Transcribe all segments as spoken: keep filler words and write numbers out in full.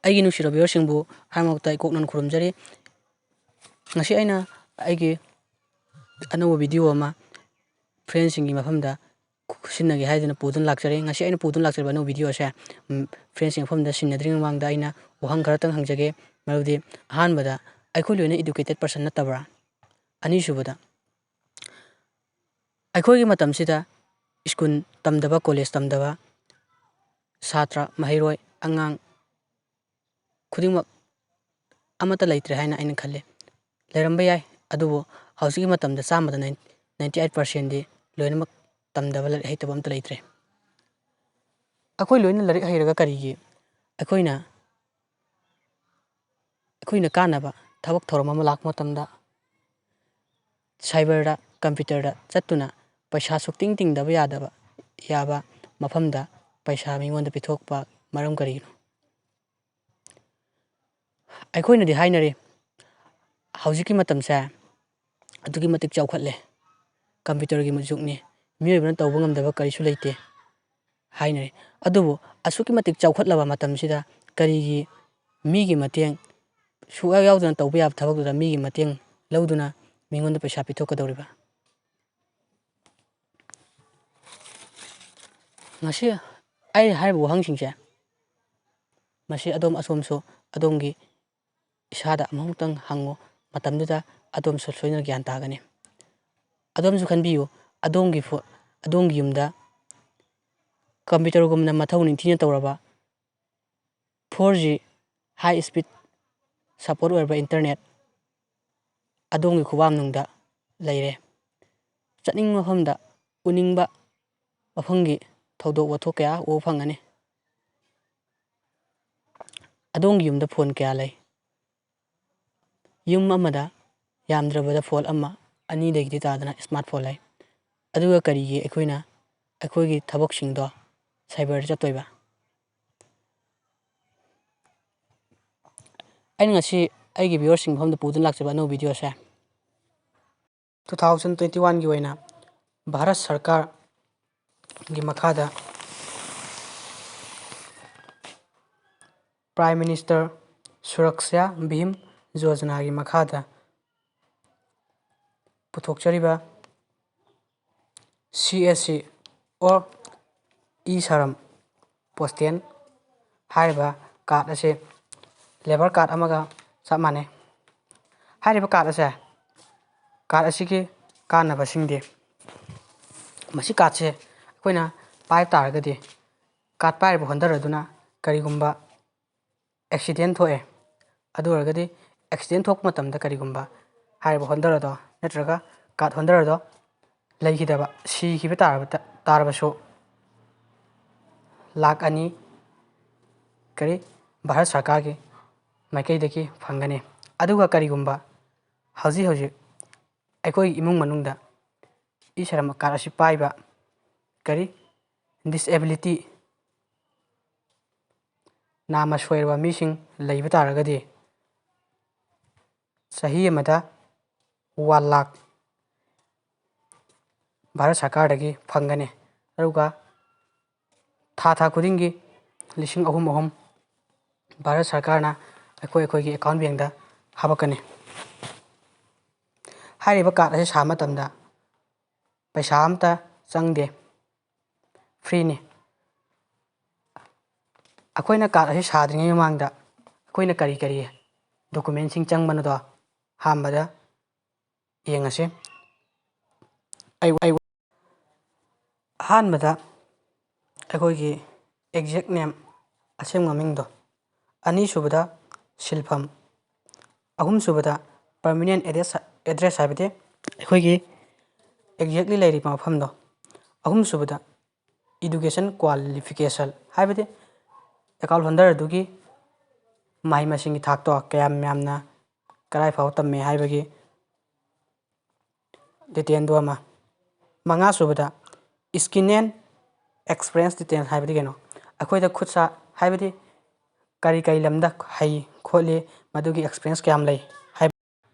ꯑꯩꯒꯤ ꯅꯨꯡꯁꯤꯔꯕ viewerꯁꯤꯡꯕꯨ ꯑꯍꯥꯟꯕꯃꯛꯇ ꯏꯀꯣꯛꯅꯅ ꯈꯨꯔꯨꯝꯖꯔꯤ꯫ ꯉꯁꯤ ꯑꯩꯅ ꯑꯩꯒꯤ ꯑꯅꯧꯕ video ꯑꯃ friendsꯁꯤꯡꯒꯤ ꯃꯐꯝꯗ ꯁꯤꯟꯅꯒꯦ ꯍꯥꯏꯗꯨꯅ ꯄꯨꯗꯨꯅ ꯂꯥꯛꯆꯔꯦ꯫ ꯉꯁꯤ ꯑꯩꯅ ꯄꯨꯗꯨꯅ ꯂꯥꯛꯆꯔꯤꯕ ꯑꯅꯧꯕ video ꯑꯁꯦ, ꯎꯝ, friendsꯁꯤꯡꯒꯤ ꯃꯐꯝꯗ ꯁꯤꯟꯅꯗ꯭ꯔꯤꯉꯩ ꯃꯃꯥꯡꯗ ꯑꯩꯅ ꯋꯥꯍꯪ ꯈꯔꯇꯪ ꯍꯪꯖꯒꯦ꯫ ꯃꯔꯝꯗꯤ ꯑꯍꯥꯟꯕꯗ, ꯑꯩꯈꯣꯏ ꯂꯣꯏꯅ educated person ꯅꯠꯇꯕ꯭ꯔꯥ? ꯑꯅꯤꯁꯨꯕꯗ, ꯑꯩꯈꯣꯏꯒꯤ ꯃꯇꯝꯁꯤꯗ school ꯇꯝꯗꯕ, college ꯇꯝꯗꯕ ꯁꯥꯇ꯭ꯔ, ꯃꯍꯩꯔꯣꯏ, ꯑꯉꯥꯡ ꯈꯨꯗꯤꯡꯃꯛ ꯑꯃꯠꯇ ꯂꯩꯇ꯭ꯔꯦ ꯍꯥꯏꯅ ꯑꯩꯅ ꯈꯜꯂꯤ꯫ ꯂꯩꯔꯝꯕ ꯌꯥꯏ, ꯑꯗꯨꯕꯨ ꯍꯧꯖꯤꯛꯀꯤ ꯃꯇꯝꯗ ꯆꯥꯝꯃꯗ ninety eight percentꯗꯤ ꯂꯣꯏꯅꯃꯛ ꯇꯝꯗꯕ, ꯂꯥꯏꯔꯤꯛ ꯍꯩꯇꯕ ꯑꯝꯇ ꯂꯩꯇ꯭ꯔꯦ꯫ ꯑꯩꯈꯣꯏ ꯂꯣꯏꯅ ꯂꯥꯏꯔꯤꯛ ꯍꯩꯔꯒ ꯀꯔꯤꯒꯤ ꯑꯩꯈꯣꯏꯅ, ꯑꯩꯈꯣꯏꯅ ꯀꯥꯟꯅꯕ ꯊꯕꯛ ꯊꯧꯔꯝ ꯑꯃ ꯂꯥꯛꯄ ꯃꯇꯝꯗ cyberꯗ, computerꯗ ꯆꯠꯇꯨꯅ ꯄꯩꯁꯥ ꯁꯨꯛꯇꯤꯡ ꯇꯤꯡꯗꯕ ꯌꯥꯗꯕ, ꯌꯥꯕ ꯃꯐꯝꯗ ꯄꯩꯁꯥ ꯃꯤꯉꯣꯟꯗ ꯄꯤꯊꯣꯛꯄ ꯃꯔꯝ ꯀꯔꯤꯒꯤꯅꯣ? ꯑꯩꯈꯣꯏꯅꯗꯤ ꯍꯥꯏꯅꯔꯤ, ꯍꯧꯖꯤꯛꯀꯤ ꯃꯇꯝꯁꯦ ꯑꯗꯨꯛꯀꯤ ꯃꯇꯤꯛ ꯆꯥꯎꯈꯠꯂꯦ, computerꯒꯤ ꯖꯨꯒꯅꯤ, ꯃꯤꯑꯣꯏꯕꯅ ꯇꯧꯕ ꯉꯝꯗꯕ ꯀꯔꯤꯁꯨ ꯂꯩꯇꯦ ꯍꯥꯏꯅꯔꯤ꯫ ꯑꯗꯨꯕꯨ ꯑꯁꯨꯛꯀꯤ ꯃꯇꯤꯛ ꯆꯥꯎꯈꯠꯂꯕ ꯃꯇꯝꯁꯤꯗ ꯀꯔꯤꯒꯤ ꯃꯤꯒꯤ ꯃꯇꯦꯡ ꯁꯨꯛꯌꯥ ꯌꯥꯎꯗꯅ ꯇꯧꯕ ꯌꯥꯕ ꯊꯕꯛꯇꯨꯗ ꯃꯤꯒꯤ ꯃꯇꯦꯡ ꯂꯧꯗꯨꯅ ꯃꯤꯉꯣꯟꯗ ꯄꯩꯁꯥ ꯄꯤꯊꯣꯛꯀꯗꯧꯔꯤꯕ? ꯉꯁꯤ ꯑꯩ ꯍꯥꯏꯔꯤꯕ ꯋꯥꯍꯪꯁꯤꯡꯁꯦ, ꯃꯁꯤ ꯑꯗꯣꯝ ꯑꯁꯣꯝꯁꯨ ꯑꯗꯣꯝꯒꯤ ꯏꯁꯥꯗ ꯑꯃꯨꯛꯇꯪ ꯍꯪꯉꯨ꯫ ꯃꯇꯝꯗꯨꯗ ꯑꯗꯣꯝꯁꯨ ꯁꯣꯏꯗꯅ ꯒ꯭ꯌꯥꯟ ꯇꯥꯒꯅꯤ꯫ ꯑꯗꯣꯝꯁꯨ ꯈꯟꯕꯤꯌꯨ, ꯑꯗꯣꯝꯒꯤ ꯐꯣ-, ꯑꯗꯣꯝꯒꯤ ꯌꯨꯝꯗ computerꯒꯨꯝꯅ ꯃꯊꯧ ꯅꯤꯡꯊꯤꯅ ꯇꯧꯔꯕ four G high speed support ꯑꯣꯏꯔꯕ internet ꯑꯗꯣꯝꯒꯤ ꯈꯨꯕꯥꯝꯅꯨꯡꯗ ꯂꯩꯔꯦ꯫ ꯆꯠꯅꯤꯡꯕ ꯃꯐꯝꯗ, ꯎꯅꯤꯡꯕ ꯃꯐꯝꯒꯤ ꯊꯧꯗꯣꯛ ꯋꯥꯊꯣꯛ ꯀꯌꯥ ꯎꯕ ꯐꯪꯒꯅꯤ꯫ ꯑꯗꯣꯝꯒꯤ ꯌꯨꯝꯗ phone ꯀꯌꯥ ꯂꯩ? ꯌꯨꯝ ꯑꯃꯗ ꯌꯥꯝꯗ꯭ꯔꯕꯗ phone ꯑꯃ, ꯑꯅꯤꯗꯒꯤꯗꯤ ꯇꯥꯗꯅ smart phone ꯂꯩ꯫ ꯑꯗꯨꯒ ꯀꯔꯤꯒꯤ ꯑꯩꯈꯣꯏꯅ ꯑꯩꯈꯣꯏꯒꯤ ꯊꯕꯛꯁꯤꯡꯗꯣ cyberꯗ ꯆꯠꯇꯣꯏꯕ? ꯑꯩꯅ ꯉꯁꯤ ꯑꯩꯒꯤ viewerꯁꯤꯡ ꯃꯐꯝꯗ ꯄꯨꯗꯨꯅ ꯂꯥꯛꯆꯕ ꯑꯅꯧꯕ videoꯁꯦ, two thousand twenty oneꯒꯤ ꯑꯣꯏꯅ ꯚꯥꯔꯠ ꯁꯔꯀꯥꯔꯒꯤ ꯃꯈꯥꯗ Prime Minister Suraksha Bima Yojanaꯒꯤ ꯃꯈꯥꯗ ꯄꯨꯊꯣꯛꯆꯔꯤꯕ C S C or E-Shram postal ꯍꯥꯏꯔꯤꯕ card ꯑꯁꯤ labour card ꯑꯃꯒ ꯆꯞ ꯃꯥꯟꯅꯩ꯫ ꯍꯥꯏꯔꯤꯕ card ꯑꯁꯦ, card ꯑꯁꯤꯒꯤ ꯀꯥꯟꯅꯕꯁꯤꯡꯗꯤ, ꯃꯁꯤ cardꯁꯦ ꯑꯩꯈꯣꯏꯅ ꯄꯥꯏꯕ ꯇꯥꯔꯒꯗꯤ, card ꯄꯥꯏꯔꯤꯕ holder ꯑꯗꯨꯅ ꯀꯔꯤꯒꯨꯝꯕ accident ꯊꯣꯛꯑꯦ, ꯑꯗꯨ ꯑꯣꯏꯔꯒꯗꯤ accident ꯊꯣꯛꯄ ꯃꯇꯝꯗ ꯀꯔꯤꯒꯨꯝꯕ ꯍꯥꯏꯔꯤꯕ holder ꯑꯗꯣ ꯅꯠꯇ꯭ꯔꯒ card holder ꯑꯗꯣ ꯂꯩꯈꯤꯗꯕ, ꯁꯤꯈꯤꯕ ꯇꯥꯔꯕ, ꯇꯥꯔꯕꯁꯨ ꯂꯥꯈ ꯑꯅꯤ ꯀꯔꯤ ꯚꯥꯔꯠ ꯁꯔꯀꯥꯔꯒꯤ ꯃꯥꯏꯀꯩꯗꯒꯤ ꯐꯪꯒꯅꯤ꯫ ꯑꯗꯨꯒ ꯀꯔꯤꯒꯨꯝꯕ ꯍꯧꯖꯤꯛ ꯍꯧꯖꯤꯛ ꯑꯩꯈꯣꯏꯒꯤ ꯏꯃꯨꯡ ꯃꯅꯨꯡꯗ E-Shram card ꯑꯁꯤ ꯄꯥꯏꯕ ꯀꯔꯤ disability, ꯅꯥꯃ ꯁꯣꯏꯔꯕ ꯃꯤꯁꯤꯡ ꯂꯩꯕ ꯇꯥꯔꯒꯗꯤ, ꯆꯍꯤ ꯑꯃꯗ ꯋꯥꯟ ꯂꯥꯈ ꯚꯥꯔꯠ ꯁꯔꯀꯥꯔꯗꯒꯤ ꯐꯪꯒꯅꯤ꯫ ꯑꯗꯨꯒ ꯊꯥ ꯊꯥ ꯈꯨꯗꯤꯡꯒꯤ ꯂꯤꯁꯤꯡ ꯑꯍꯨꯝ ꯑꯍꯨꯝ ꯚꯥꯔꯠ ꯁꯔꯀꯥꯔꯅ ꯑꯩꯈꯣꯏ ꯑꯩꯈꯣꯏꯒꯤ account bankꯇ ꯍꯥꯞꯄꯛꯀꯅꯤ꯫ ꯍꯥꯏꯔꯤꯕ card ꯑꯁꯤ ꯁꯥꯕ ꯃꯇꯝꯗ ꯄꯩꯁꯥ ꯑꯝꯇ ꯆꯪꯗꯦ, freeꯅꯤ꯫ ꯑꯩꯈꯣꯏꯅ card ꯑꯁꯤ ꯁꯥꯗ꯭ꯔꯤꯉꯩ ꯃꯃꯥꯡꯗ ꯑꯩꯈꯣꯏꯅ ꯀꯔꯤ ꯀꯔꯤ documentꯁꯤꯡ ꯆꯪꯕꯅꯣꯗꯣ ꯑꯍꯥꯟꯕꯗ ꯌꯦꯡꯉꯁꯤ꯫ ꯑꯩ, ꯑꯩ, ꯑꯍꯥꯟꯕꯗ ꯑꯩꯈꯣꯏꯒꯤ exact name, ꯑꯁꯦꯡꯕ ꯃꯃꯤꯡꯗꯣ, ꯑꯅꯤꯁꯨꯕꯗ ꯁꯤꯜꯐꯝ, ꯑꯍꯨꯝꯁꯨꯕꯗ permanent address, address ꯍꯥꯏꯕꯗꯤ ꯑꯩꯈꯣꯏꯒꯤ exactly ꯂꯩꯔꯤꯕ ꯃꯐꯝꯗꯣ, ꯑꯍꯨꯝꯁꯨꯕꯗ education qualification ꯍꯥꯏꯕꯗꯤ account holder ꯑꯗꯨꯒꯤ ꯃꯍꯩ ꯃꯁꯤꯡꯒꯤ ꯊꯥꯛꯇꯣ ꯀꯌꯥꯝ ꯌꯥꯝꯅ ꯀꯗꯥꯏ ꯐꯥꯎꯕ ꯇꯝꯃꯦ ꯍꯥꯏꯕꯒꯤ detailꯗꯨ ꯑꯃ, ꯃꯉꯥꯁꯨꯕꯗ skill and experience detail ꯍꯥꯏꯕꯗꯤ ꯀꯩꯅꯣ, ꯑꯩꯈꯣꯏꯗ ꯈꯨꯠ ꯁꯥ ꯍꯥꯏꯕꯗꯤ ꯀꯔꯤ ꯀꯔꯤ ꯂꯝꯗ ꯍꯩ ꯈꯣꯠꯂꯤ, ꯃꯗꯨꯒꯤ experience ꯀꯌꯥꯝ ꯂꯩ ꯍꯥꯏꯕ꯫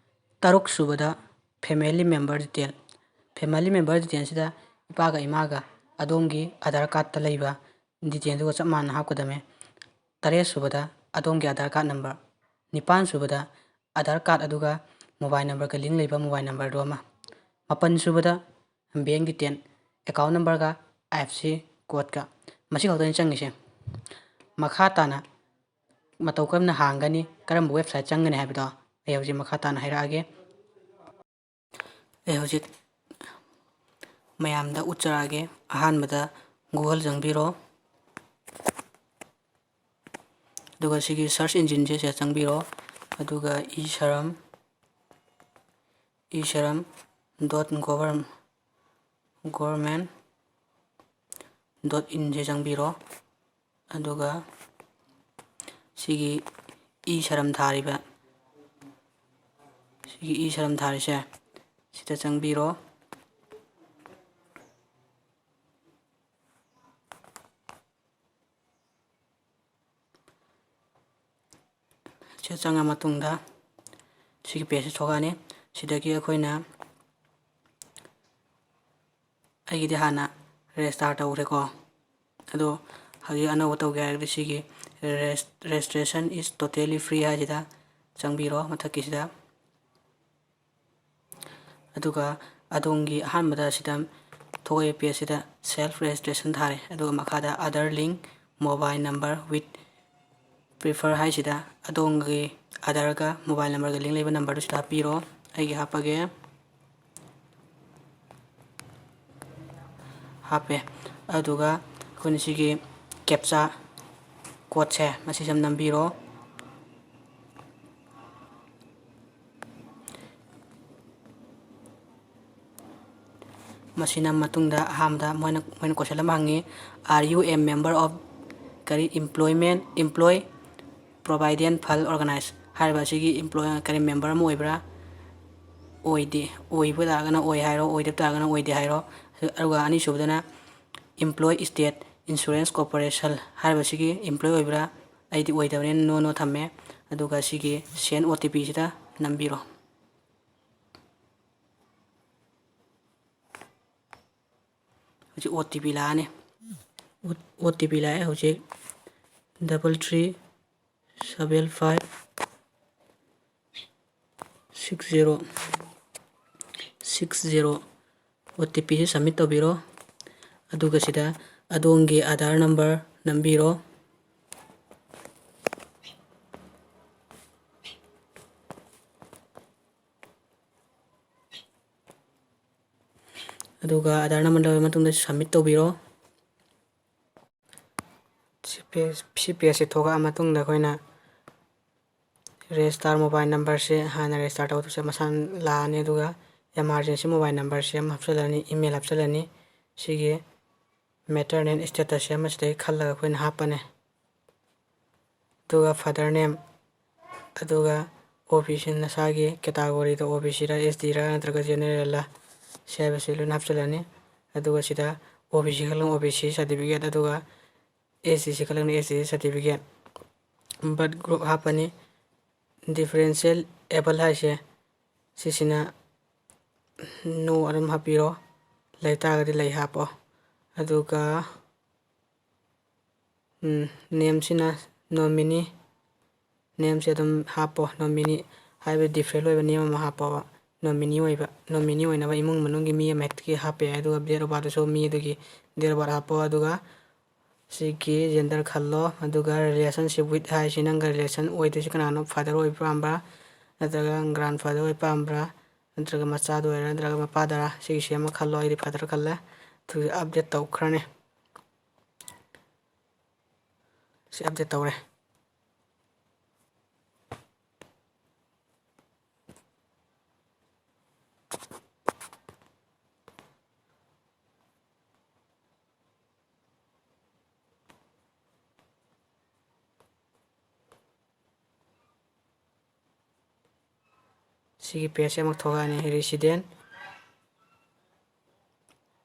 ꯇꯔꯨꯛꯁꯨꯕꯗ family member detail, family member detailꯁꯤꯗ ꯏꯄꯥꯒ ꯏꯃꯥꯒ ꯑꯗꯣꯝꯒꯤ ꯑꯙꯥꯔ cardꯇ ꯂꯩꯕ detailꯗꯨꯒ ꯆꯞ ꯃꯥꯟꯅ ꯍꯥꯞꯀꯗꯕꯅꯤ꯫ ꯇꯔꯦꯠꯁꯨꯕꯗ ꯑꯗꯣꯝꯒꯤ ꯑꯙꯥꯔ ꯀꯥꯔꯗ ꯅꯝꯕꯔ꯫ ꯅꯤꯄꯥꯟ ꯁꯨꯕꯗ ꯑꯙꯥꯔ ꯀꯥꯔꯗ ꯑꯗꯨꯒ ꯃꯣꯕꯥꯏꯜ ꯅꯝꯕꯔꯒ ꯂꯤꯡ ꯂꯩꯕ ꯃꯣꯕꯥꯏꯜ ꯅꯝꯕꯔꯗꯨ ꯑꯃ꯫ ꯃꯥꯄꯟ ꯁꯨꯕꯗ ꯕꯦꯡꯒꯤ ꯇꯦꯟ ꯑꯦꯀꯥꯎꯟ ꯅꯝꯕꯔꯒ ꯑꯥꯏ ꯑꯦꯐ ꯁꯤ ꯀꯣꯗꯀ꯫ ꯃꯁꯤ ꯈꯛꯇꯅꯤ ꯆꯪꯉꯤꯁꯦ꯫ ꯃꯈꯥ ꯇꯥꯅ ꯃꯇꯧ ꯀꯔꯝꯅ ꯍꯥꯡꯒꯅꯤ, ꯀꯔꯝꯕ ꯋꯦꯕꯁꯥꯏꯠ ꯆꯪꯒꯅꯤ ꯍꯥꯏꯕꯗꯣ ꯑꯩ ꯍꯧꯖꯤꯛ ꯃꯈꯥ ꯇꯥꯅ ꯍꯥꯏꯔꯛꯑꯒꯦ꯫ ꯑꯩ ꯍꯧꯖꯤꯛ ꯃꯌꯥꯝꯗ ꯎꯠꯆꯔꯛꯑꯒꯦ꯫ ꯑꯍꯥꯟꯕꯗ ꯒꯨꯒꯜ ꯆꯪꯕꯤꯔꯣ꯫ ꯑꯗꯨꯒ ꯁꯤꯒꯤ ꯁꯔꯆ ꯏꯟꯖꯤꯟꯁꯦ ꯁꯤꯗ ꯆꯪꯕꯤꯔꯣ꯫ ꯑꯗꯨꯒ E ꯁꯔꯝ, E ꯁꯔꯝ dot ꯒꯣꯚꯔꯟ, government dot ꯏꯟꯁꯦ ꯆꯪꯕꯤꯔꯣ꯫ ꯑꯗꯨꯒ ꯁꯤꯒꯤ ꯏ ꯁꯔꯝ ꯊꯥꯔꯤꯕ, ꯁꯤꯒꯤ ꯏ ꯁꯔꯝ ꯊꯥꯔꯤꯁꯦ ꯁꯤꯗ ꯆꯪꯕꯤꯔꯣ꯫ ꯁꯤꯗ ꯆꯪꯉ ꯃꯇꯨꯡꯗ ꯁꯤꯒꯤ ꯄꯦꯖꯁꯤ ꯊꯣꯛꯂꯛꯑꯅꯤ꯫ ꯁꯤꯗꯒꯤ ꯑꯩꯈꯣꯏꯅ, ꯑꯩꯒꯤꯗꯤ ꯍꯥꯟꯅ ꯔꯦꯖꯤꯁꯇꯥꯔ ꯇꯧꯈ꯭ꯔꯦꯀꯣ꯫ ꯑꯗꯣ ꯍꯧꯖꯤꯛ ꯑꯅꯧꯕ ꯇꯧꯒꯦ ꯍꯥꯏꯔꯒꯗꯤ ꯁꯤꯒꯤ registration is totally free ꯍꯥꯏꯁꯤꯗ ꯆꯪꯕꯤꯔꯣ, ꯃꯊꯛꯀꯤꯁꯤꯗ꯫ ꯑꯗꯨꯒ ꯑꯗꯣꯝꯒꯤ ꯑꯍꯥꯟꯕꯗ ꯁꯤꯗ ꯊꯣꯛꯂꯛꯏꯕ ꯄꯦꯖꯁꯤꯗ self registration ꯊꯥꯔꯦ꯫ ꯑꯗꯨꯒ ꯃꯈꯥꯗ other link mobile number with prefer ꯍꯥꯏꯁꯤꯗ ꯑꯗꯣꯝꯒꯤ ꯑꯙꯥꯔꯒ ꯃꯣꯕꯥꯏꯜ ꯅꯝꯕꯔꯒ ꯂꯤꯡ ꯂꯩꯕ ꯅꯝꯕꯔꯗꯨ ꯁꯤꯗ ꯍꯥꯞꯄꯤꯔꯣ꯫ ꯑꯩꯒꯤ ꯍꯥꯞꯄꯒꯦ꯫ ꯍꯥꯞꯄꯦ꯫ ꯑꯗꯨꯒ ꯑꯩꯈꯣꯏꯅ ꯁꯤꯒꯤ ꯀꯦꯞꯆꯥ ꯀꯣꯠꯁꯦ ꯃꯁꯤꯁꯦ ꯑꯃ ꯅꯝꯕꯤꯔꯣ꯫ ꯃꯁꯤꯅ ꯃꯇꯨꯡꯗ ꯑꯍꯥꯟꯕꯗ ꯃꯣꯏꯅ, ꯃꯣꯏꯅ question ꯑꯃ ꯍꯪꯉꯤ, "Are you a member of ꯀꯔꯤ employment, employee provident fund organize?" ꯍꯥꯏꯔꯤꯕ ꯑꯁꯤꯒꯤ employ-, ꯀꯔꯤ member ꯑꯃ ꯑꯣꯏꯕ꯭ꯔꯥ? ꯑꯣꯏꯗꯦ꯫ ꯑꯣꯏꯕ ꯇꯥꯔꯒꯅ ꯑꯣꯏ ꯍꯥꯏꯔꯣ, ꯑꯣꯏꯗꯕ ꯇꯥꯔꯒꯅ ꯑꯣꯏꯗꯦ ꯍꯥꯏꯔꯣ꯫ ꯑꯗꯨꯒ ꯑꯅꯤꯁꯨꯕꯗꯅ employee state insurance corporation ꯍꯥꯏꯔꯤꯕꯁꯤꯒꯤ employee ꯑꯣꯏꯕ꯭ꯔꯥ? ꯑꯩꯗꯤ ꯑꯣꯏꯗꯕꯅꯤꯅ no no ꯊꯝꯃꯦ꯫ ꯑꯗꯨꯒ ꯁꯤꯒꯤ send O T P ꯁꯤꯗ ꯅꯝꯕꯤꯔꯣ꯫ ꯍꯧꯖꯤꯛ O T P ꯂꯥꯛꯑꯅꯤ꯫ O T P ꯂꯥꯛꯑꯦ꯫ ꯍꯧꯖꯤꯛ double three seven five six zero six zero, O T ꯄꯤꯁꯤ submit ꯇꯧꯕꯤꯔꯣ꯫ ꯑꯗꯨꯒ ꯁꯤꯗ ꯑꯗꯣꯝꯒꯤ ꯑꯥꯙꯥꯔ ꯅꯝꯕꯔ ꯅꯝꯕꯤꯔꯣ꯫ ꯑꯗꯨꯒ ꯑꯥꯙꯥꯔ ꯅꯝꯕꯔ ꯂꯧꯔꯕ ꯃꯇꯨꯡꯗ submit ꯇꯧꯕꯤꯔꯣ꯫ ꯁꯤ ꯄꯦꯖ, ꯁꯤ ꯄꯦꯖꯁꯤ ꯊꯣꯛꯂꯛꯑ ꯃꯇꯨꯡꯗ ꯑꯩꯈꯣꯏꯅ register mobile numberꯁꯦ ꯍꯥꯟꯅ register ꯇꯧꯗꯣꯏꯁꯦ ꯃꯁꯥꯅ ꯂꯥꯛꯑꯅꯤ꯫ ꯑꯗꯨꯒ emergency mobile numberꯁꯦ ꯑꯃ ꯍꯥꯞꯆꯤꯜꯂꯅꯤ, email ꯍꯥꯞꯆꯤꯜꯂꯅꯤ꯫ ꯁꯤꯒꯤ maternal statusꯁꯦ ꯑꯃ ꯁꯤꯗꯒꯤ ꯈꯜꯂꯒ ꯑꯩꯈꯣꯏꯅ ꯍꯥꯞꯄꯅꯤ꯫ ꯑꯗꯨꯒ father name, ꯑꯗꯨꯒ ꯑꯣ ꯕꯤ ꯁꯤ ꯅꯁꯥꯒꯤ categoryꯗ ꯑꯣ ꯕꯤ ꯁꯤꯔ, ꯑꯦꯁ ꯇꯤꯔ ꯅꯠꯇ꯭ꯔꯒ generalꯂ ꯁꯤ ꯍꯥꯏꯕꯁꯤ ꯂꯣꯏꯅ ꯍꯥꯞꯆꯤꯜꯂꯅꯤ꯫ ꯑꯗꯨꯒ ꯁꯤꯗ ꯑꯣ ꯕꯤ ꯁꯤ ꯈꯜꯂꯒꯅ ꯑꯣ ꯕꯤ ꯁꯤ certificate, ꯑꯗꯨꯒ ꯑꯦꯁ ꯇꯤ ꯁꯤ ꯈꯜꯂꯒꯅ ꯑꯦꯁ T C certificate꯫ Birth group ꯍꯥꯞꯄꯅꯤ꯫ Differential able ꯍꯥꯏꯁꯦ ꯁꯤꯁꯤꯅ no ꯑꯗꯨꯝ ꯍꯥꯞꯄꯤꯔꯣ, ꯂꯩ ꯇꯥꯔꯒꯗꯤ ꯂꯩ ꯍꯥꯞꯄꯣ꯫ ꯑꯗꯨꯒ nameꯁꯤꯅ nominee, nameꯁꯦ ꯑꯗꯨꯝ ꯍꯥꯞꯄꯣ꯫ Nominee ꯍꯥꯏꯕꯗꯤ different ꯑꯣꯏꯕ name ꯑꯃ ꯍꯥꯞꯄꯣꯕ, nominee ꯑꯣꯏꯕ, nominee ꯑꯣꯏꯅꯕ ꯏꯃꯨꯡ ꯃꯅꯨꯡꯒꯤ ꯃꯤ ꯑꯃ ꯍꯦꯛꯇꯒꯤ ꯍꯥꯞꯄ ꯌꯥꯏ꯫ ꯑꯗꯨꯒ date of birthꯇꯁꯨ ꯃꯤ ꯑꯗꯨꯒꯤ date of birth ꯍꯥꯞꯄꯣ꯫ ꯑꯗꯨꯒ ꯁꯤꯒꯤ gender ꯈꯜꯂꯣ꯫ ꯑꯗꯨꯒ relationship with ꯍꯥꯏꯁꯤ ꯅꯪꯒ relation ꯑꯣꯏꯗꯣꯏꯁꯤ ꯀꯅꯥꯅꯣ? Father ꯑꯣꯏꯕ ꯄꯥꯝꯕ꯭ꯔꯥ, ꯅꯠꯇ꯭ꯔꯒ grandfather ꯑꯣꯏꯕ ꯄꯥꯝꯕ꯭ꯔꯥ, ꯅꯠꯇ꯭ꯔꯒ ꯃꯆꯥꯗ ꯑꯣꯏꯔꯥ, ꯅꯠꯇ꯭ꯔꯒ ꯃꯄꯥꯗꯔꯥ? ꯁꯤꯒꯤꯁꯤ ꯑꯃ ꯈꯜꯂꯣ꯫ ꯑꯩꯗꯤ father ꯈꯜꯂꯦ꯫ ꯑꯗꯨꯒ update ꯇꯧꯈ꯭ꯔꯅꯤ꯫ ꯁꯤ update ꯇꯧꯔꯦ꯫ ꯁꯤꯒꯤ pageꯁꯦ ꯑꯃꯨꯛ ꯊꯣꯛꯂꯛꯑꯅꯤ, resident꯫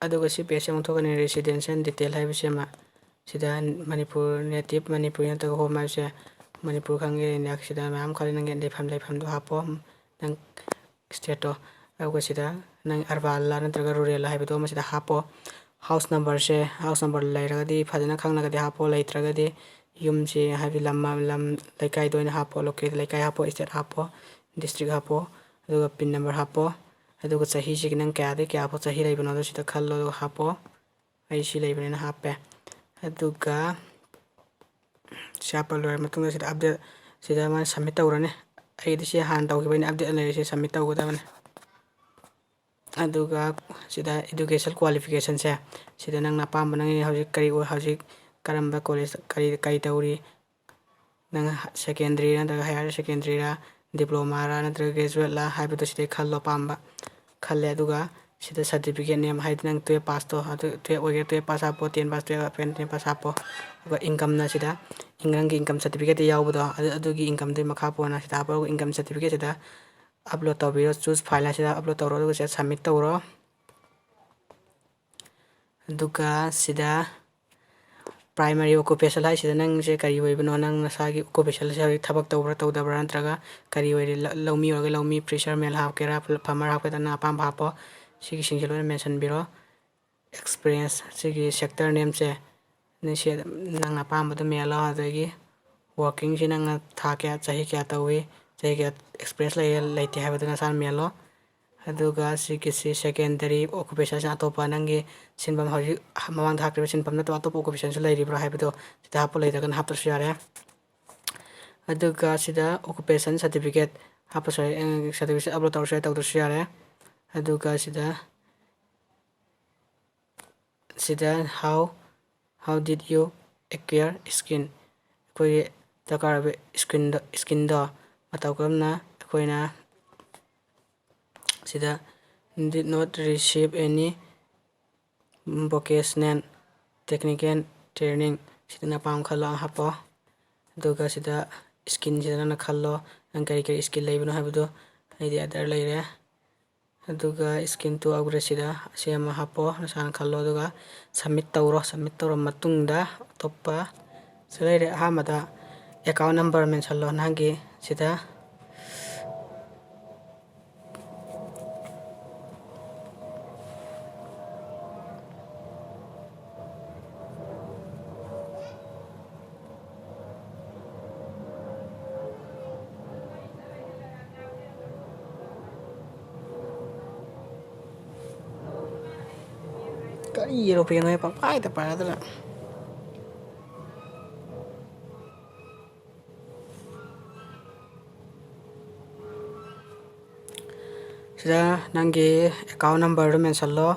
ꯑꯗꯨꯒ ꯁꯤ pageꯁꯦ ꯑꯃꯨꯛ ꯊꯣꯛꯀꯅꯤ, residential detail ꯍꯥꯏꯕꯁꯤ ꯑꯃ꯫ ꯁꯤꯗ ꯃꯅꯤꯄꯨꯔ native, ꯃꯅꯤꯄꯨꯔꯤ ꯅꯠꯇ꯭ꯔꯒ home ꯍꯥꯏꯕꯁꯦ ꯃꯅꯤꯄꯨꯔ ꯈꯪꯒꯦꯔꯥ ꯏꯟꯗꯤꯌꯥ, ꯁꯤꯗ ꯃꯌꯥꯝ ꯈꯜꯂꯤ꯫ ꯅꯪꯒꯤ ꯂꯩꯐꯝ, ꯂꯩꯐꯝꯗꯣ ꯍꯥꯞꯄꯣ, ꯅꯪ stateꯇꯣ꯫ ꯑꯗꯨꯒ ꯁꯤꯗ ꯅꯪ urbanꯂ ꯅꯠꯇ꯭ꯔꯒ ruralꯂ ꯍꯥꯏꯕꯗꯣ ꯑꯃ ꯁꯤꯗ ꯍꯥꯞꯄꯣ꯫ House numberꯁꯦ, house number ꯂꯩꯔꯒꯗꯤ ꯐꯖꯅ ꯈꯪꯂꯒꯗꯤ ꯍꯥꯞꯄꯣ, ꯂꯩꯇ꯭ꯔꯒꯗꯤ ꯌꯨꯝꯁꯦ, ꯍꯥꯏꯕꯗꯤ ꯂꯝ, ꯂꯝ, ꯂꯩꯀꯥꯏꯗ ꯑꯣꯏꯅ ꯍꯥꯞꯄꯣ, ꯂꯣꯀꯦꯜ ꯂꯩꯀꯥꯏ ꯍꯥꯞꯄꯣ, ꯏꯁꯇꯦꯠ ꯍꯥꯞꯄꯣ, ꯗꯤꯁꯇ꯭ꯔꯤꯛ ꯍꯥꯞꯄꯣ, ꯑꯗꯨꯒ ꯄꯤꯟ ꯅꯝꯕꯔ ꯍꯥꯞꯄꯣ꯫ ꯑꯗꯨꯒ ꯆꯍꯤꯁꯤꯒꯤ ꯅꯪ ꯀꯌꯥꯗꯒꯤ ꯀꯌꯥꯐꯥꯎ ꯆꯍꯤ ꯂꯩꯕꯅꯣꯗꯣ ꯁꯤꯗ ꯈꯜꯂꯣ, ꯑꯗꯨꯒ ꯍꯥꯞꯄꯣ꯫ ꯑꯩ ꯁꯤ ꯂꯩꯕꯅꯤꯅ ꯍꯥꯞꯄꯦ꯫ ꯑꯗꯨꯒ ꯁꯤ ꯍꯥꯞꯄ ꯂꯣꯏꯔ ꯃꯇꯨꯡꯗ ꯁꯤꯗ ꯑꯞꯗꯦꯠ, ꯁꯤꯗ ꯃꯥꯅ ꯁꯕꯃꯤꯠ ꯇꯧꯔꯅꯤ꯫ ꯑꯩꯒꯤꯗꯤ ꯁꯤ ꯍꯥꯟꯅ ꯇꯧꯈꯤꯕꯩꯅꯦ, ꯑꯞꯗꯦꯠ ꯂꯩꯔꯤꯁꯦ, ꯁꯕꯃꯤꯠ ꯇꯧꯒꯗꯕꯅꯤ꯫ ꯑꯗꯨꯒ ꯁꯤꯗ ꯏꯗꯨꯀꯦꯁꯟ ꯀ꯭ꯋꯥꯂꯤꯐꯤꯀꯦꯁꯟꯁꯦ, ꯁꯤꯗ ꯅꯪꯅ ꯑꯄꯥꯝꯕ, ꯅꯪꯒꯤ ꯍꯧꯖꯤꯛ ꯀꯔꯤ ꯑꯣꯏ, ꯍꯧꯖꯤꯛ ꯀꯔꯝꯕ ꯀꯣꯂꯦꯖ ꯀꯔꯤ, ꯀꯔꯤ ꯇꯧꯔꯤ, ꯅꯪ ꯁꯦꯀꯦꯟꯗꯔꯤ ꯅꯠꯇ꯭ꯔꯒ ꯍꯥꯌꯔ ꯁꯦꯀꯦꯟꯗꯔꯤꯔꯥ, ꯗꯤꯄ꯭ꯂꯣꯃꯥꯔꯥ ꯅꯠꯇ꯭ꯔꯒ ꯒ꯭ꯔꯦꯖꯨꯋꯦꯠꯂꯥ ꯍꯥꯏꯕꯗꯣ ꯁꯤꯗꯩ ꯈꯜꯂꯣ ꯑꯄꯥꯝꯕ꯫ ꯈꯜꯂꯦ, ꯑꯗꯨꯒ ꯁꯤꯗ ꯁꯥꯔꯇꯤꯐꯤꯀꯦꯠ ꯅꯦꯝ, ꯍꯥꯏꯗꯤ ꯅꯪ ꯇꯨꯌꯦꯜꯞ ꯄꯥꯁꯇꯣ, ꯑꯗꯨ ꯇꯨꯌꯦꯜꯞ ꯑꯣꯏꯒꯦꯔꯥ, ꯇꯨꯌꯦꯜꯞ ꯄꯥꯁ ꯍꯥꯞꯄꯣ, ꯇꯦꯟ ꯄꯥꯁ, ꯇꯨꯌꯦꯜꯞ ꯄꯥꯁ ꯍꯥꯞꯄꯣ꯫ ꯑꯗꯨꯒ ꯏꯟꯀꯝꯅ ꯁꯤꯗ, ꯏꯟꯀꯝꯒꯤ, ꯏꯟꯀꯝ ꯁꯥꯔꯇꯤꯐꯤꯀꯦꯠꯇ ꯌꯥꯎꯕꯗꯣ, ꯑꯗꯨ, ꯑꯗꯨꯒꯤ ꯏꯟꯀꯝꯗꯨꯒꯤ ꯃꯈꯥ ꯄꯣꯟꯅ ꯁꯤꯗ ꯍꯥꯞꯄꯣ꯫ ꯏꯟꯀꯝ ꯁꯥꯔꯇꯤꯐꯤꯀꯦꯠꯁꯤꯗ ꯑꯞꯂꯣꯗ ꯇꯧꯕꯤꯔꯣ, ꯆꯨꯁ ꯐꯥꯏꯜ ꯍꯥꯏꯁꯤꯗ ꯑꯞꯂꯣꯗ ꯇꯧꯔꯣ, ꯑꯗꯨꯒ ꯁꯤꯗ ꯁꯕꯃꯤꯠ ꯇꯧꯔꯣ꯫ ꯑꯗꯨꯒ ꯁꯤꯗ ꯄ꯭ꯔꯥꯏꯃꯥꯔꯤ ꯑꯣꯀꯨꯄꯦꯁꯟ ꯍꯥꯏꯁꯤꯗ ꯅꯪꯁꯦ ꯀꯔꯤ ꯑꯣꯏꯕꯅꯣ, ꯅꯪ ꯅꯁꯥꯒꯤ ꯑꯣꯀꯨꯄꯦꯁꯟꯁꯦ ꯍꯧꯖꯤꯛ ꯊꯕꯛ ꯇꯧꯕ꯭ꯔꯥ ꯇꯧꯗꯕ꯭ꯔꯥ, ꯅꯠꯇ꯭ꯔꯒ ꯀꯔꯤ ꯑꯣꯏꯔꯤ, ꯂ-, ꯂꯧꯃꯤ ꯑꯣꯏꯔꯒ ꯂꯧꯃꯤ, ꯐꯤꯁꯔꯃꯦꯟ ꯍꯥꯞꯀꯦꯔꯥ, ꯐꯥꯔꯃꯔ ꯍꯥꯞꯀꯦꯔꯥ, ꯅꯪ ꯑꯄꯥꯝꯕ ꯍꯥꯞꯄꯣ꯫ ꯁꯤꯒꯤꯁꯤꯡꯁꯦ ꯂꯣꯏꯅ ꯃꯦꯟꯁꯟꯕꯤꯔꯣ꯫ ꯑꯦꯛꯁꯄꯤꯔꯤꯌꯦꯟꯁ, ꯁꯤꯒꯤ ꯁꯦꯛꯇꯔ ꯅꯦꯝꯁꯦ ꯅꯪꯁꯦ ꯅꯪꯅ ꯑꯄꯥꯝꯕꯗꯣ ꯃꯦꯜꯂꯣ꯫ ꯑꯗꯒꯤ ꯋꯥꯔꯀꯤꯡꯁꯤ ꯅꯪꯅ ꯊꯥ ꯀꯌꯥ, ꯆꯍꯤ ꯀꯌꯥ ꯇꯧꯏ, ꯆꯍꯤ ꯀꯌꯥ ꯑꯦꯛꯁꯄꯤꯔꯤꯌꯦꯟꯁ ꯂꯩꯌꯦ ꯂꯩꯇꯦ ꯍꯥꯏꯕꯗꯨ ꯅꯁꯥꯅ ꯃꯦꯜꯂꯣ꯫ ꯑꯗꯨꯒ ꯁꯤꯒꯤꯁꯤ ꯁꯦꯀꯦꯟꯗꯔꯤ ꯑꯣꯀꯨꯄꯦꯁꯟꯁꯤꯅ ꯑꯇꯣꯞꯄ ꯅꯪꯒꯤ ꯁꯤꯟꯐꯝ, ꯍꯧꯖꯤꯛ ꯃꯃꯥꯡꯗ ꯍꯥꯞꯈ꯭ꯔꯤꯕ ꯁꯤꯟꯐꯝ ꯅꯠꯇꯕ ꯑꯇꯣꯞꯄ ꯑꯣꯀꯨꯄꯦꯁꯟꯁꯨ ꯂꯩꯔꯤꯕ꯭ꯔꯥ ꯍꯥꯏꯕꯗꯣ ꯁꯤꯗ ꯍꯥꯞꯄ ꯂꯩꯇ꯭ꯔꯒꯅ ꯍꯥꯞꯇ꯭ꯔꯁꯨ ꯌꯥꯔꯦ꯫ ꯑꯗꯨꯒ ꯁꯤꯗ ꯑꯣꯀꯨꯄꯦꯁꯟ ꯁꯥꯔꯇꯤꯐꯤꯀꯦꯠ ꯍꯥꯞꯄꯁꯨ ꯌꯥꯏ, ꯁꯥꯔꯇꯤꯐꯤꯀꯦꯠ ꯑꯞꯂꯣꯗ ꯇꯧꯔꯁꯨ ꯌꯥꯏ, ꯇꯧꯗ꯭ꯔꯁꯨ ꯌꯥꯔꯦ꯫ ꯑꯗꯨꯒ ꯁꯤꯗ, ꯁꯤꯗ how, how did you acquire skin? ꯑꯩꯈꯣꯏꯒꯤ ꯗꯔꯀꯥꯔ ꯑꯣꯏꯕ ꯁ꯭ꯀꯤꯟꯗꯣ, ꯁ꯭ꯀꯤꯟꯗꯣ ꯃꯇꯧ ꯀꯔꯝꯅ ꯑꯩꯈꯣꯏꯅ ꯁꯤꯗ did not receive any vocational technical training, ꯁꯤꯗꯅ ꯑꯄꯥꯝꯕ ꯈꯜꯂꯣ, ꯍꯥꯞꯄꯣ꯫ ꯑꯗꯨꯒ ꯁꯤꯗ ꯁ꯭ꯀꯤꯟꯁꯤꯗ ꯅꯪꯅ ꯈꯜꯂꯣ, ꯅꯪ ꯀꯔꯤ ꯀꯔꯤ ꯁ꯭ꯀꯤꯜ ꯂꯩꯕꯅꯣ ꯍꯥꯏꯕꯗꯣ꯫ ꯑꯩꯗꯤ ꯑꯗꯔ ꯂꯩꯔꯦ꯫ ꯑꯗꯨꯒ skin to upgrade ꯁꯤꯗ ꯑꯁꯤ ꯑꯃ ꯍꯥꯞꯄꯣ, ꯅꯁꯥꯅ ꯈꯜꯂꯣ꯫ ꯑꯗꯨꯒ ꯁꯕꯃꯤꯠ ꯇꯧꯔꯣ꯫ ꯁꯕꯃꯤꯠ ꯇꯧꯔꯕ ꯃꯇꯨꯡꯗ ꯑꯇꯣꯞꯄ ꯁꯤ ꯂꯩꯔꯦ꯫ ꯑꯍꯥꯟꯕꯗ ꯑꯦꯀꯥꯎꯟ ꯅꯝꯕꯔ ꯃꯦꯟꯁꯜꯂꯣ ꯅꯪꯒꯤ ꯁꯤꯗ꯫ ꯀꯔꯤ ꯑꯦꯔꯣꯄ꯭ꯂꯦꯟꯅꯣ ꯄꯪꯄꯥꯏꯗ ꯄꯥꯏꯔꯗꯅ꯫ ꯁꯤꯗ ꯅꯪꯒꯤ ꯑꯦꯀꯥꯎꯟ ꯅꯝꯕꯔꯗꯣ ꯃꯦꯟꯁꯜꯂꯣ꯫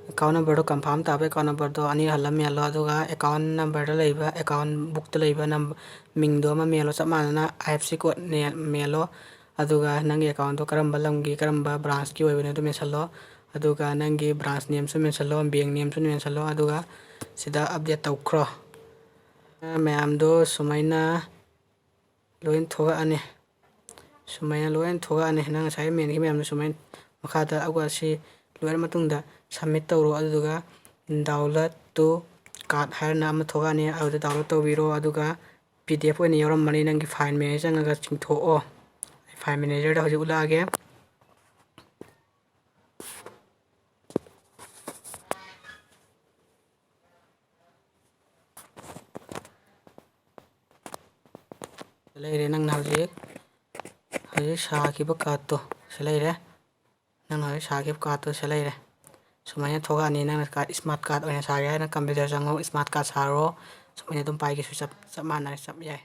ꯑꯦꯀꯥꯎꯟ ꯅꯝꯕꯔꯗꯣ ꯀꯟꯐꯥꯔꯝ ꯇꯥꯕ ꯑꯦꯀꯥꯎꯟ ꯅꯝꯕꯔꯗꯣ ꯑꯅꯤꯔꯛ ꯍꯜꯂ ꯃꯦꯜꯂꯣ꯫ ꯑꯗꯨꯒ ꯑꯦꯀꯥꯎꯟ ꯅꯝꯕꯔꯗ ꯂꯩꯕ, ꯑꯦꯀꯥꯎꯟ ꯕꯨꯛꯇ ꯂꯩꯕ ꯅꯝ-, ꯃꯤꯡꯗꯣ ꯑꯃ ꯃꯦꯜꯂꯣ꯫ ꯆꯞ ꯃꯥꯟꯅꯅ ꯑꯥꯏ ꯑꯦꯐ ꯁꯤ ꯀꯣꯗ ꯃꯦꯜꯂꯣ꯫ ꯑꯗꯨꯒ ꯅꯪꯒꯤ ꯑꯦꯀꯥꯎꯟꯗꯣ ꯀꯔꯝꯕ ꯂꯝꯒꯤ, ꯀꯔꯝꯕ ꯕ꯭ꯔꯥꯟꯁꯀꯤ ꯑꯣꯏꯕꯅꯣ ꯑꯗꯨ ꯃꯦꯟꯁꯜꯂꯣ꯫ ꯑꯗꯨꯒ ꯅꯪꯒꯤ ꯕ꯭ꯔꯥꯟꯁ ꯅꯦꯝꯁꯨ ꯃꯦꯟꯁꯜꯂꯣ, ꯕꯦꯡ ꯅꯦꯝꯁꯨ ꯃꯦꯟꯁꯜꯂꯣ꯫ ꯑꯗꯨꯒ ꯁꯤꯗ ꯑꯞꯗꯦꯠ ꯇꯧꯈ꯭ꯔꯣ꯫ ꯃꯌꯥꯝꯗꯣ ꯁꯨꯃꯥꯏꯅ ꯂꯣꯏꯅ ꯊꯣꯛꯂꯛꯑꯅꯤ꯫ ꯁꯨꯃꯥꯏꯅ ꯂꯣꯏꯅ ꯊꯣꯛꯂꯛꯑꯅꯤ꯫ ꯅꯪ ꯉꯁꯥꯏ ꯃꯦꯟꯈꯤꯕ ꯃꯌꯥꯝꯗꯣ ꯁꯨꯃꯥꯏꯅ ꯃꯈꯥꯗ, ꯑꯗꯨꯒ ꯁꯤ ꯂꯣꯏꯔ ꯃꯇꯨꯡꯗ submit ꯇꯧꯔꯣ꯫ ꯑꯗꯨꯗꯨꯒ download to card ꯍꯥꯏꯔꯅ ꯑꯃ ꯊꯣꯛꯂꯛꯑꯅꯤ, ꯑꯗꯨꯗ download ꯇꯧꯕꯤꯔꯣ꯫ ꯑꯗꯨꯒ ꯄꯤ ꯗꯤ ꯑꯦꯐ ꯑꯣꯏꯅ ꯌꯥꯎꯔꯝꯃꯅꯤ꯫ ꯅꯪꯒꯤ file manager ꯆꯪꯉꯒ ꯆꯤꯡꯊꯣꯛꯑꯣ꯫ File managerꯗ ꯍꯧꯖꯤꯛ ꯎꯠꯂꯛꯑꯒꯦ꯫ ꯂꯩꯔꯦ꯫ ꯅꯪꯅ ꯍꯧꯖꯤꯛ, ꯍꯧꯖꯤꯛ ꯁꯥꯈꯤꯕ cardꯇꯣ ꯁꯤ ꯂꯩꯔꯦ꯫ ꯅꯪꯅ ꯍꯧꯖꯤꯛ ꯁꯥꯈꯤꯕ cardꯇꯣ ꯁꯤ ꯂꯩꯔꯦ꯫ ꯁꯨꯃꯥꯏꯅ ꯊꯣꯛꯂꯛꯑꯅꯤ꯫ ꯅꯪꯅ card, smart card ꯑꯣꯏꯅ ꯁꯥꯒꯦ ꯍꯥꯏꯅ computer ꯆꯪꯉꯣ, smart card ꯁꯥꯔꯣ꯫ ꯁꯨꯃꯥꯏꯅ ꯑꯗꯨꯝ ꯄꯥꯏꯒꯦꯁꯨ ꯆꯞ, ꯆꯞ ꯃꯥꯟꯅꯔꯦ, ꯆꯞ ꯌꯥꯏ꯫